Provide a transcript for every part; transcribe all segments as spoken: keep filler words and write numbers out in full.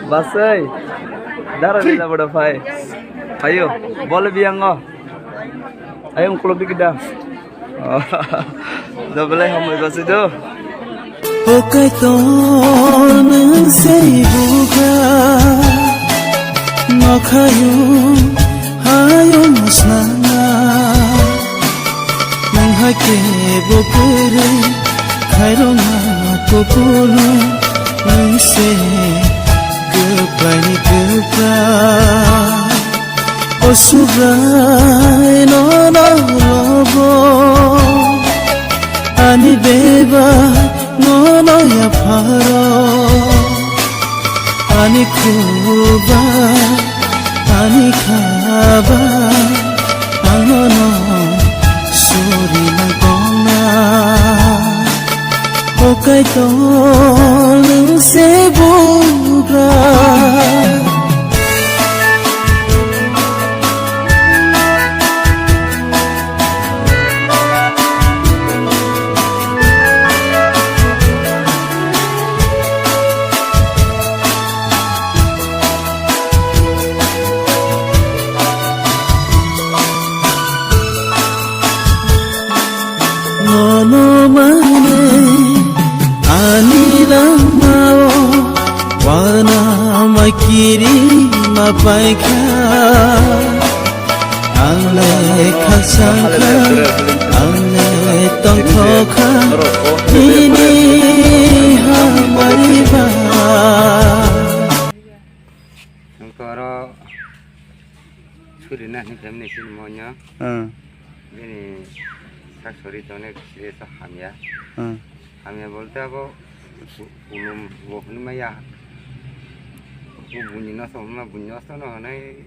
Basai. Dara lila bodo phai. Ayo, bole biyango. Ayo, unkolo bikida. Oh, da belai hambai basai do. O Kaitor, nwng se bugra, nokhayo, hayo musnana. Nwng hai kebo kwrwi khairokma kupulung, nwng se kwplaini kwpla. O Subrai nono rogo, ani beba nono yapharo, ani khuba, ani khaba, ang nono suri nang tongna. O Kaitor, nwng se bugra. Nono mane ani langmao wana makiri mapaikha. Ang le khasangkha, ang le tongthokha, nini hamari ba. Ang to aro suri na hini khe mani sini monya. Hmm. Bini sak sori tone sire sa hamya. Hmm. Hamya bolte abo u-, ulum bo hwnwi maya. Bu bunyi nosto hwnma bunyi nosto no hwnwi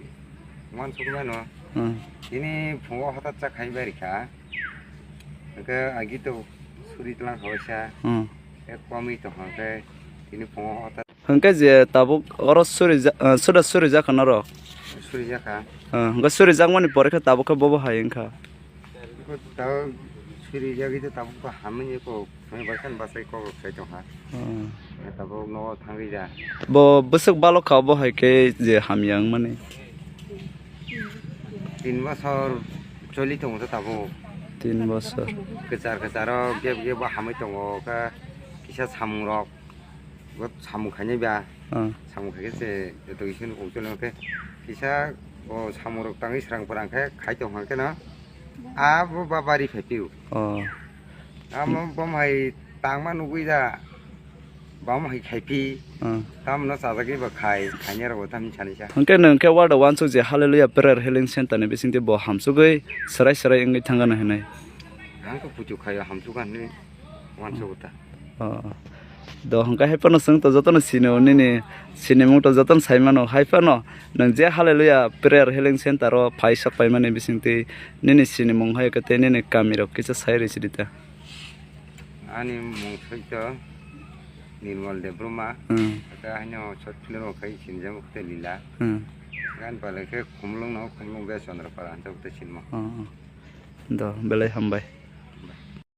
uansuk mano. Hmm. Tini phungo hotat cha khai bai rikha. Hwnkhe agi to suri tlang kha waisa. Hmm. Ek kwmwi tong hwnkhe tini phungo hotat. Hwnkhe je tabuk oro suri ja-, ah, suda suri jakha norok? Suri jakha. Ah, hwnkhe suri jakmani pore khe tabuk khe bobo hai wngkha? Tabuk suri jagwi to tabuk to hamya ko, phungo bai khan bachai kok rok sai tongkha. Ah. Tabuk nogo thangwi ja. Bo bwswk balok kha bo hai khe je hamya wngmani? Tin bosor choli tongo to tabuk. Tin bosor. Kwchar kwcharo gap gap bo hamwi tongo khe kisa samung rok. Bo samung khainai ba. Ah. Samung khai khe se joto kisa nukung chole khe kisa bo samung rok tangwi srang phrang khe khai tong kha khe no. A bo ba bari phai piu. Oh. Amo bom hai tangma nugwi da. Bom hai khai phi. Ah. Tamno chajagwi ba khai, khainai rok bo tamni sani sa. Hwnkhe nwng khe ward o uansuk je Hallelujah Prayer Healing Center ni bisingtwi bo hamsugwi swrai swrai wngwi thangano hinwi. Ang khe puitu khaio hamsuk hinwi uansuk ta. Oh. Do hwnkhe hai phano chwng to jotono sino nini sinimung to jotono sai mano. Hai phano nwng je Hallelujah Prayer Healing Center o phai sok paimani bisingtwi nini sinimung hai khe tei nini kami rok kisa sai rw sidi ta. Ani mung soi to Nirmal Debbarma. Hmm. Ata haino short film rok khai sinijak tei Lila. Hmm. Gan pale khe Khumlung no, Khumlung be Chandrapara hinwi tei sinimo. Oh. Do belai hambai.